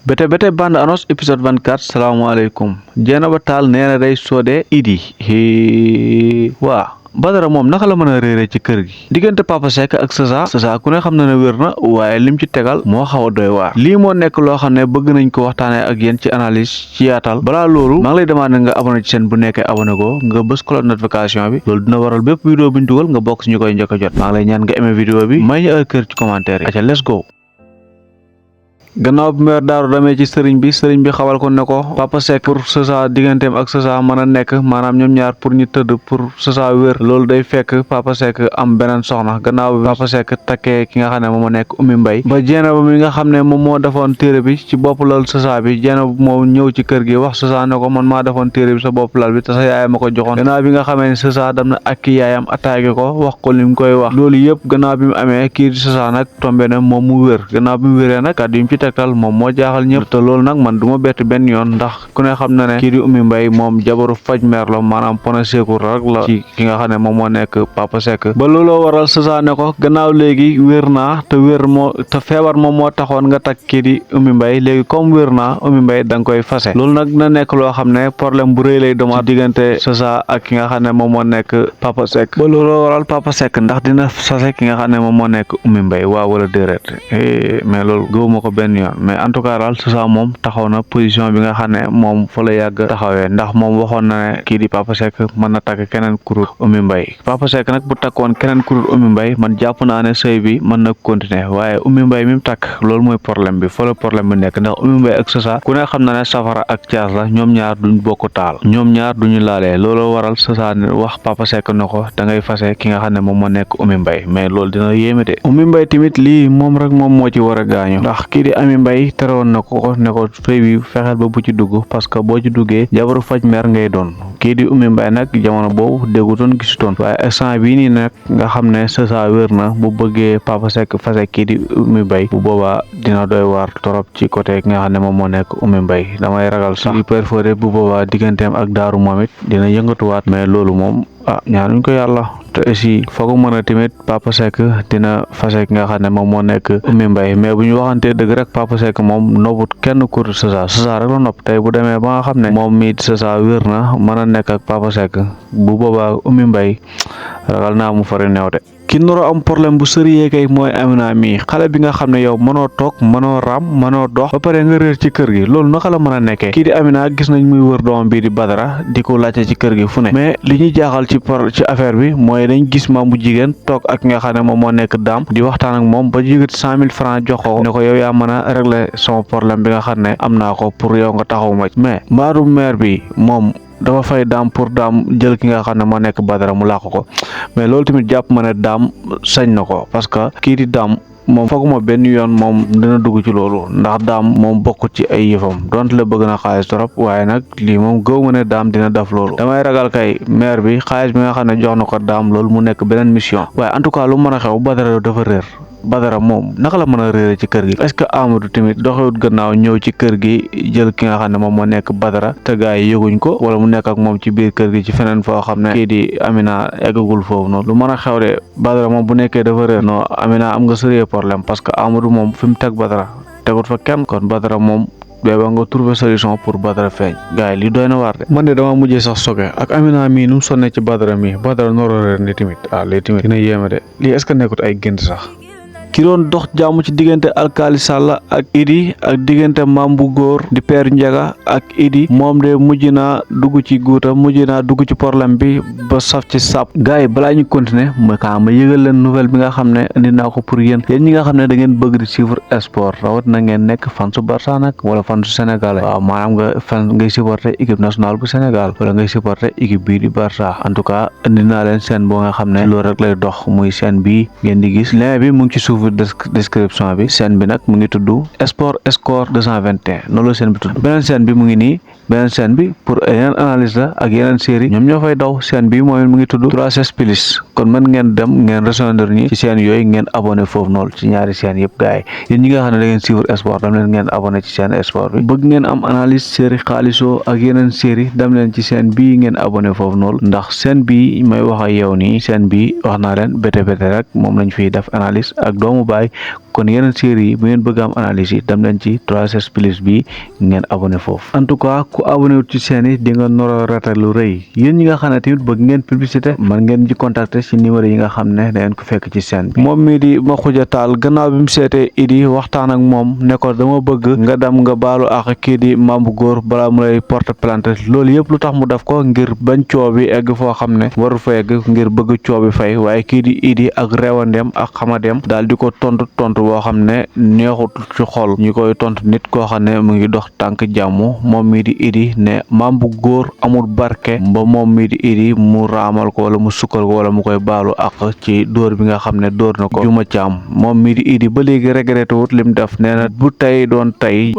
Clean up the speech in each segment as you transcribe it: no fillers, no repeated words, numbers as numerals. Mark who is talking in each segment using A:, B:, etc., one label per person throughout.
A: bete bande annonce épisode 24 salaamaaleykum Dieynaba Tall nee na day soodee Idy waa Badara moom naka la mën a réere ci kër gi diggante Papa Seck ak Sacha ku ne xam na ne wér na waaye lim ci tegal moo xaw a doy waar lii moo nekk loo xam ne bëgg nañ ko waxtaanee ak yéen ci analyse ci yaatal balaa loolu maa ngi lay demandé nga abonné ci chaîne bu nekkee abonné ko nga bës cloche notification bi loolu dina waral bépp vidéo bu ñu dugal nga bokk si ñu koy njëkk a jot maa ngi lay ñaan nga aimé vidéo bi may ñu kër ci commentaire yi aca let's go. gannaaw bi meer daaru damee ci sëriñ bi xawal ko ne ko Papa Seck pour Sacha digganteem ak Sacha mën a nekk maanaam ñoom ñaar pour ñu tëdd pour Sacha wér loolu day fekk Papa Seck am beneen soxna gannaaw bi Papa Seck takkee ki nga xam ne moom moo nekk Oumy Mbaye ba Dieynaba mi nga xam ne moom moo defoon téere bi ci bopp lal Sacha bi Dieynaba moo ñëw ci kër gi wax Sacha ne ko man maa defoon téere bi sa bopp lal bi te sa yaayam ma ko joxoon gannaaw bi nga xamee ne Sacha dem na ak ki yaayam attaqué ko wax ko li mu koy wax loolu yëpp gannaaw bi mu amee kii di Sacha nag tombé na moom mu wér gannaaw bi mu wéree nag kàddu yi mu ci tegtal moom moo jaaxal ñëpp te loolu nag man du ma bett benn yoon ndax ku ne xam na ne kii di Oumy Mbaye moom jabaru faj mer la maanaam pone secours rek la ci ki nga xam ne moom moo nekk Papa Seck ba looloo waral Sacha ne ko gannaaw léegi wér naa te feebar moom moo taxoon nga takk kii di Oumy Mbaye léegi comme wér naa Oumy Mbaye da nga koy fase loolu nag dina nekk loo xam ne problème bu rëy lay demaat diggante Sacha ak ki nga xam ne moom moo nekk Papa Seck ba looloo waral Papa Seck ndax dina fase ki nga xam ne moom moo nekk Oumy Mbaye waaw wala déedéet mais loolu gëwuma ko benn yoon mais en tout cas daal Sacha moom taxaw na position bi nga xam ne moom fa la yàgg taxawee ndax moom waxoon na ne kii di Papa Seck mën na takk keneen kurut Oumy Mbaye Papa Seck nag bu takkoon keneen kurut Oumy Mbaye man jàpp naa ne sëy bi mën na continuer waaye Oumy Mbaye mi mu takk loolu mooy problème bi fa la problème bi nekk ndax Oumy Mbaye ak Sacha ku ne xam na ne safara ak caas la ñoom ñaar duñ bokk taal ñoom ñaar duñu laalee loolu waral Sacha wax Papa Seck na ko da ngay fase ki nga xam ne moom moo nekk Oumy Mbaye mais loolu dina yéeme de Oumy Mbaye tamit lii moom rek moom moo ci war a gaañu ndax kii di Oumy Mbaye terewoon na ko ne ko sëy bi fexeel ba bu ci dugg parce que boo ci duggee jabaru faj mer ngay doon kii di Oumy Mbaye nag jamono boobu déggutoon gisutoon waaye instant bii nii nag nga xam ne Sacha wér na bu bëggee Papa Seck fase kii di Oumy Mbaye bu boobaa dina doy waar torop ci côté ki nga xam ne moom moo nekk Oumy Mbaye damay ragal sax di perforé bu boobaa digganteem ak daaru moom it dina yëngatuwaat mais loolu moom ñaanuñ ko yàlla te aussi foog mën a tamit Papa Seck dina fase ki nga xam ne moom moo nekk Oumy Mbaye mais bu ñu waxantee dëgg rek Papa Seck moom nopput kenn kur Sacha rek la nopp tey bu demee ba nga xam ne moom mii Sacha wér na mën a nekk ak Papa Seck bu boobaa Oumy Mbaye ragal naa mu fari neew de ki noro am problème bu sérieux kay mooy Amina mii xale bi nga xam ne yow mënoo toog mënoo raam mënoo dox ba pare nga réer ci kër gi loolu naka la mën a nekkee kii di Amina gis nañ muy wër doomam bii di Badara di ko laajte ci kër gi fu ne mais li ñuy jaaxal ci affaire bi mooy dañ gis maam bu jigéen toog ak nga xam ne moom moo nekk daam di waxtaan ak moom ba yëgat 100 000 francs jox ko ne ko yow yaa mën a régler sama problème bi nga xam ne am naa ko pour yow nga taxaw ma mais mbaaru maire bi moom dafa fay daam pour daam jël ki nga xam ne moo nekk Badara mu làq ko mais loolu tamit jàpp ma ne daam sañ na ko parce que kii di daam moom fooguma benn yoon moom dina dugg ci loolu ndax daam moom bokkut ci ay yëfam donte la bëgg na xaalis trop waaye nag lii moom gëw ma ne daam dina def loolu damay ragal kay maire bi xaalis bi nga xam ne jox na ko daam loolu mu nekk beneen mission waaye en tout cas lu mën a xew Badara dafa réer Badara moom naka la mën a réere ci kër gi est-ce que Amadou tamit doxewut gannaaw ñëw ci kër gi jël ki nga xam ne moom moo nekk Badara te gaa yi yëguñ ko wala mu nekk ak moom ci biir kër gi ci feneen foo xam ne kii di Amina eggagul foofu noonu lu mën a xew de Badara moom bu nekkee dafa réer non Amina am nga sérieux problème parce que Amadou moom fi mu teg Badara tegut fa kenn kon Badara moom béba nga trouver solution pour Badara feeñ gars yi li doy na waar de man de dama mujjee sax soge ak Amina mii nu mu sonne ci Badara mii Badara nooro réer ni tamit lii tamit dina yéeme de lii est-ce que nekkut ay gént sax ki doon dox jàmm ci diggante Alkali Sall ak Idy ak diggante maam bu góor di Père Ndiaga ak Idy moom de mujj naa dugg ci guuta mujj naa dugg ci problème bi ba saf ci sàpp gars yi balaa ñu continuer ma yëgal leen nouvelle bi nga xam ne indi naa ko pour yéen ñi nga xam ne da ngeen bëgg di suivre sport rawat na ngeen nekk fan su Barça nag wala fan su Sénégal waaw maanaam nga fan ngay supporter équipe nationale bu Sénégal wala ngay supporter équipe bii di Barça en tout cas indi naa leen chaîne boo nga xam ne loolu rek lay dox muy chaîne bi ngeen di gis lien bi mu ngi ci suuf description bi chaîne bi nag mu ngi tudd Sport Score 221 noonu la chaîne bi tudd beneen chaîne bi mu ngi nii beneen chaîne bi pour yeneen analyse la ak yeneen série ñoom ñoo fay daw chaîne bi mooy mu ngi tudd 3S Plus kon mën ngeen dem ngeen rejoindre ñi ci chaîne yooyu ngeen abonné foofu noonu ci ñaari chaîne yëpp gars yi yéen ñi nga xam ne da ngeen suivre sport dem leen ngeen abonné ci chaîne sport bi bëgg ngeen am analyse série xaalisoo ak yeneen série dem leen ci chaîne bii ngeen abonné foofu noonu ndax chaîne bi may wax ak yow nii chaîne bi wax naa leen bété rek moom lañ fiy def analyse ak doomu baay kon yeneen série yi bu ngeen bëgg am analyse yi dem leen ci 3S Plus bi ngeen abonné foofu. En tout cas ku abonné wut ci chaîne yi di nga noro rata lu rëy yéen ñi nga xam ne tamit bëgg ngeen publicité man ngeen di contacter ci numéro yi nga xam ne da ngeen ko fekk ci chaîne bi. moom mii di Makhoudia Tall gannaaw bi mu seetee Idy waxtaan ak moom ne ko dama bëgg nga dem nga baalu ak kii di Mame Goor balaa mu lay porte plainte loolu yëpp lu tax mu def ko ngir bañ coow bi egg foo xam ne waru fa egg ngir bëgg coow bi fay waaye kii di Idy ak rewandeem ak xamadeem daal di ko tontu boo xam ne neexut ci xol ñu koy tontu nit koo xam ne mu ngi dox tànk jàmm moom mii di Idy ne Mame Goor amul barke ba moom mii di Idy mu raamal ko wala mu sukkal ko wala mu koy baalu ak ci dóor bi nga xam ne dóor na ko Juma Caam moom mii di Idy ba léegi regretté wut lim def nee na bu tey doon tey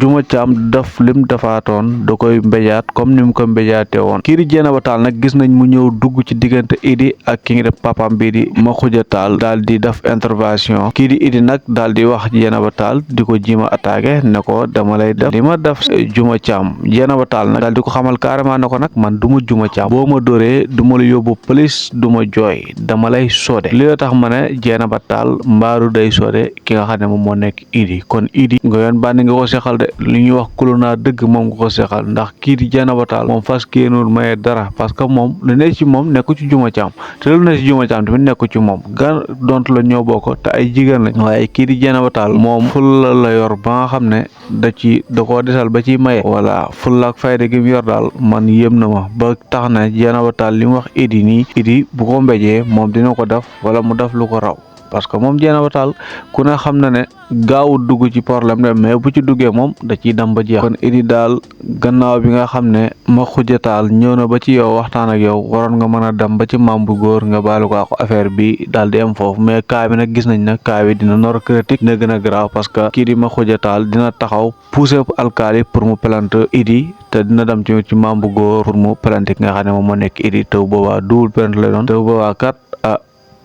A: Juma Caam def lim defaatoon da koy mbéjaat comme ni mu ko mbéjaatee woon kii di Dieynaba Tall nag gis nañ mu ñëw dugg ci diggante Idy ak ki ngi def papam bii di Makhoudia Tall daal di def intervention kii di Idy nag daal di wax Dieynaba Tall di ko jima attaqué ne ko dama lay def li ma def Juma Caam Dieynaba Tall nag daal di ko xamal carrément ne ko nag man du ma Juma Caam boo ma dóoree du ma la yóbbu police du ma jooy dama lay soode li la tax ma ne Dieynaba Tall mbaaru day soode ki nga xam ne moom moo nekk Idy kon Idy nga yoon bànni nga ko seexal de li ñuy wax kulunaa dëgg moom nga ko seexal ndax kii di Dieynaba Tall moom fas kéenul maye dara parce que moom lu ne ci moom nekku ci Juma Caam te lu ne ci Juma Caam tamit nekku ci moom gan dont la ñoo bokk te ay jigéen lañ waaye kii di Dieynaba Tall moom fulla la yor ba nga xam ne da koo desal ba ci maye voilà fulla ak fayda gi mu yor daal man yéem na ma ba tax na Dieynaba Tall li mu wax Idy nii Idy bu ko mbéjee moom dina ko def wala mu def lu ko raw parce que moom Dieynaba Tall ku ne xam na ne gaawul dugg ci problème de mais bu ci duggee moom da ciy dem ba jeex kon Idy daal gannaaw bi nga xam ne Makhoudia Tall ñëw na ba ci yow waxtaan ak yow waroon nga mën a dem ba ci Mame Goor nga baalu ko ak affaire bi daal di am foofu mais cas bi nag gis nañ ne cas bi dina nor critique dina gën a grave parce que kii di Makhoudia Tall dina taxaw pousser alkaali pour mu plainte Idy te dina dem ci Mame Goor pour mu plainte ki nga xam ne moom moo nekk Idy te boobaa double plainte lay doon te boobaa kat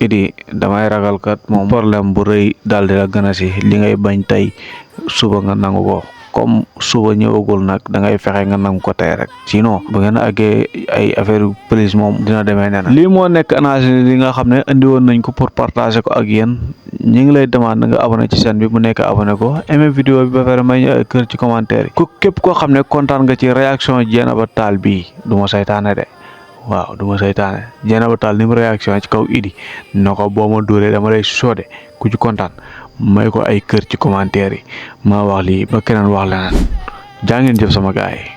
A: Idy damay ragal kat moom problème bu rëy daal di la gën a si li ngay bañ tey suba nga nangu ko comme suba ñëwagul nag da ngay fexe nga nangu ko tey rek sinon bu ngeen àggee ay affaire police moom dina demee nee na lii moo nekk analyse li nga xam ne andi woon nañ ko pour partager ko ak yéen ñi ngi lay demande nga abonné ci chaîne bi bu nekk abonné ko aimé vidéo bi ba pare may ñu ay kër ci commentaire yi ku képp koo xam ne kontaan nga ci réaction Dieynaba Tall bii du ma saytaane de waaw du ma saytaane Dieynaba Tall ni mu réaction ci kaw Idy na ko boo ma dóoree dama lay soode ku ci kontaan may ko ay kër ci commentaire yi maa wax lii ba keneen wax leneen jaa ngeen jëf sama gaay yi